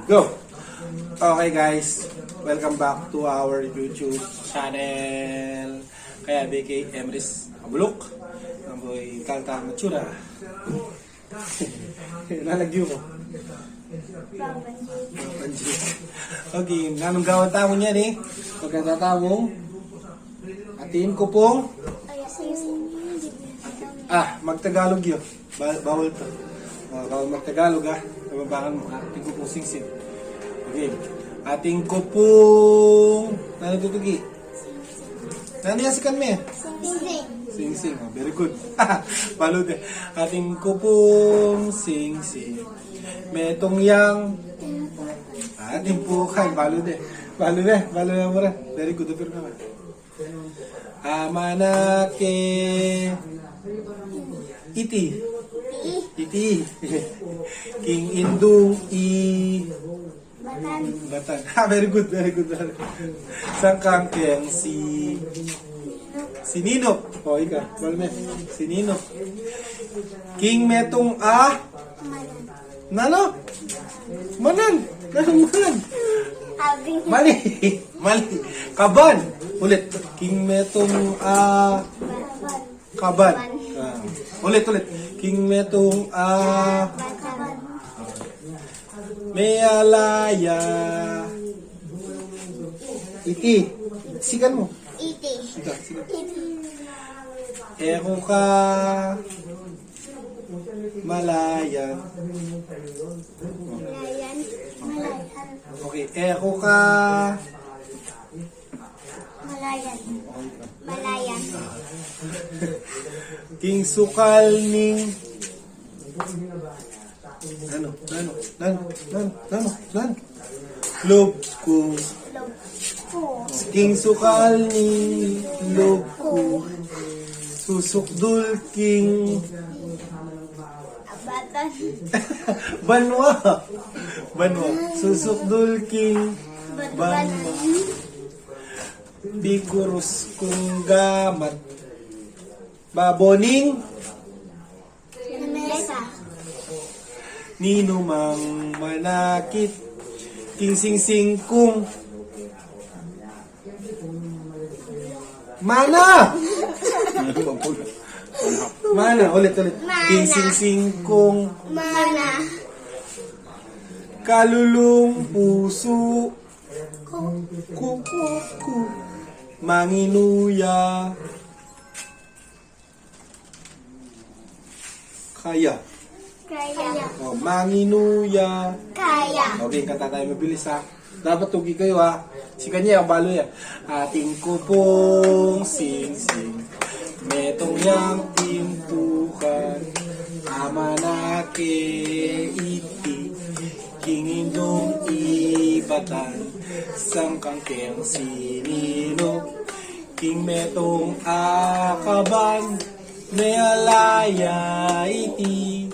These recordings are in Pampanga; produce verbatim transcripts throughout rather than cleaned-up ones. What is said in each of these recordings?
Go! Okay guys, welcome back to our YouTube channel. Kaya B K Emrys Abuluk. Ang boy kalta matsura. Lalagyu ko. Okay, nanung gawan tamu niyan e? Pagkatatamu, atin ku pung, ah, magtagalog yu. Ba- bawal to. Ah, bawal magtagalog, ah. Kapampangan mu, atin ku pung singsing. Okay. Atin ku pung, nanu tutuki? Nanu ya sikan me? Singsing. Singsing. Oh, very good. Balu de. Atin ku pung singsing. Metung yang. Ah, timpukan. Balu de. Balu de. Balu de, mura. Very good. Upir na. Amana ke iti. Iti. King indung i batan. Batan. Ah, very good, very good, very good. Sangkang keng si, si Nino. O, ika, balme. Si Nino. King metung a. Nanu? Manan. Nanu manan? Abing. Mali. Mali. Kaban. Ulit. King metung a. Kaban. Ah. Ulit, ulit. King metung a. Mealaya. Iti. Sikan mu. Iti. Sikan, sikan. Iti. E ku ka malayan. Malayan. Malayan. Okay. E ku ka malayan. Malayan. King sukal ning. Nanu, nanu, nanu, nanu, nanu, nanu? Lub ku. Lub ku. King sukal ning lub ku. Susukdul king. Batan. Banwa. Banwa. Susukdul king. Banwa. Pikurus kung gamat. Babo ning. Lamesa. Ninumang manakit. King singsing kung. Mana! Mana, ulit, ulit. Mana. King singsing kung. Mana. Kalulung pusu. Ku. Ku. Ku. Manginuya. Kaya. Kaya. O, manginuya. Kaya. Okay, kanta tayo mabilis, ha. Dapat tugi kayu, ha. Sikan ye, balu ye. Atin ku pung singsing. Metung yang timpukan. Amana ke iti. King indung i batan. Sangkang keng si Nino. King metung a kaban, mealaya iti,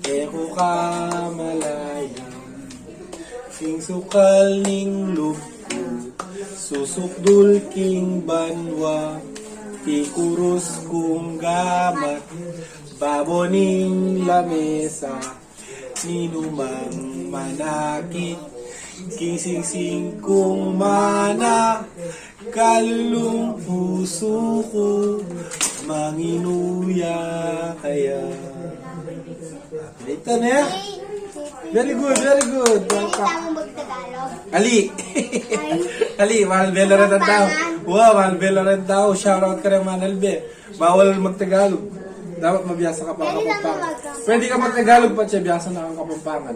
e ku ka malayan. King sukal ning lub ku, susukdul king banwa, pikurus kung gamat, babo ning lamesa, ninumang manakit, king singsing kung mana, kalulung pusu ku, manginuya kaya. Ito na. Very good, very good. Welcome. Ali. Ali, mahal belo rin tau. Wow, mahal belo rin tau. Shout out ka naman, Albe. Bawal magtagalog. Dapat mabiasa ka pa Kapampangan. Pwede ka magtagalog pa, siya biasa na kang Kapampangan.